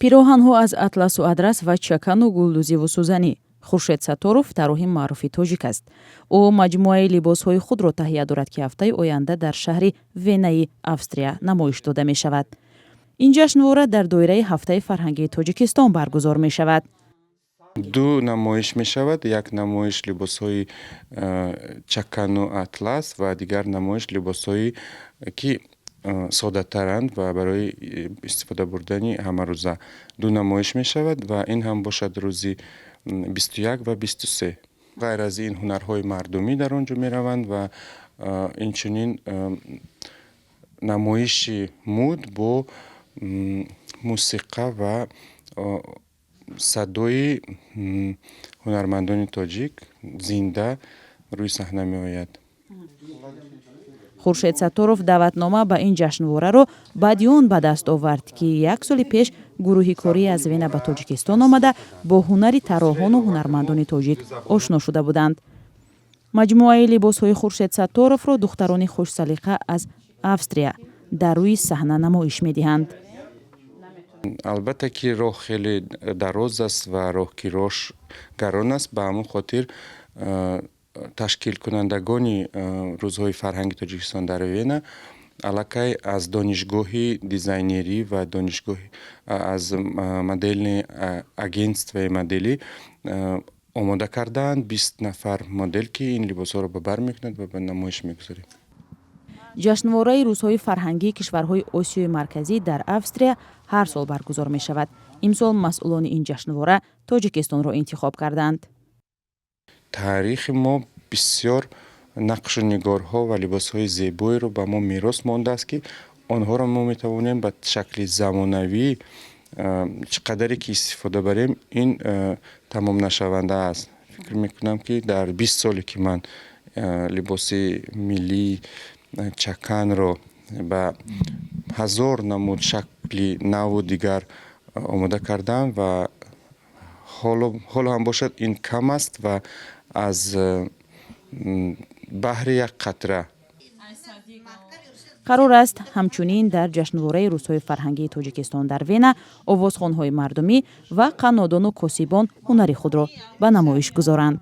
Пироҳанҳо аз атласу адрас ва чакану гулдузиву сӯзанӣ. Хуршед Сатторов тарроҳи маъруфи тоҷик аст. Ӯ маҷмӯаи либосҳои худро таҳия дорад, ки ҳафтаи оянда дар шаҳри Венаи Австрия намоиш дода мешавад. Ин ҷашнвора дар доираи Ҳафтаи фарҳангии Тоҷикистон баргузор мешавад. Ду намоиш мешавад: як намоиш либосҳои чакану атлас ва дигар намоиш либосҳое, ки соддатаранд ва барои истифода бурдани ҳамарӯза. Ду намоиш мешавад ва ин ҳам бошад рӯзи 21 ва 23. Ғайр аз ин, ҳунарҳои мардумӣ дар он ҷо мераванд ва инчунин намоиши мӯд бо мусиқа ва садои ҳунармандони тоҷик зинда рӯи саҳна меояд. Хуршед Сатторов даъватнома ба ин ҷашнвораро баъди он ба даст овард, ки як соли пеш гурӯҳи корӣ аз Вена ба Тоҷикистон омада, бо ҳунари тарроҳону ҳунармандони тоҷик ошно шуда буданд. Маҷмӯаи либосҳои Хуршед Сатторовро духтарони хушсалиқа аз Австрия дар рӯи саҳна намоиш медиҳанд. Албатта, ки роҳ хеле дароз аст ва роҳкирош гарон аст. Ба ҳамон хотир ташкилкунандагони Рӯзҳои фарҳанги Тоҷикистон дар Вена аллакай аз донишгоҳи дизайнерӣ ва донишгоҳи аз модельный агентствои моделӣ омода кардаанд 20 нафар модел, ки ин либосҳоро ба бар мекунад ва ба намоиш мегузорем. Ҷашнвораи Рӯзҳои фарҳангии кишварҳои Осиёи Марказӣ дар Австрия ҳар сол баргузор мешавад. Имсол масъулони ин ҷашнвора Тоҷикистонро интихоб карданд. Таърихи мо бисёр нақшу нигорҳо ва либосҳои зебоеро ба мо мерос мондааст, ки онҳоро мо метавонем ба шакли замонавӣ чӣ қадаре ки истифода барем, ин тамомнашаванда аст. Фикр мекунам, ки дар 20 соле, ки ман либоси миллии чаканро ба ҳазор намуд шакли наву дигар омода кардам ва ҳоло ҳам бошад, ин кам аст ва аз баҳри як қатра. Қарор аст, ҳамчунин дар ҷашнвораи Рӯзҳои фарҳангии Тоҷикистон дар Вена овозхонҳои мардумӣ ва қаннодону косибон ҳунари худро ба намоиш гузоранд.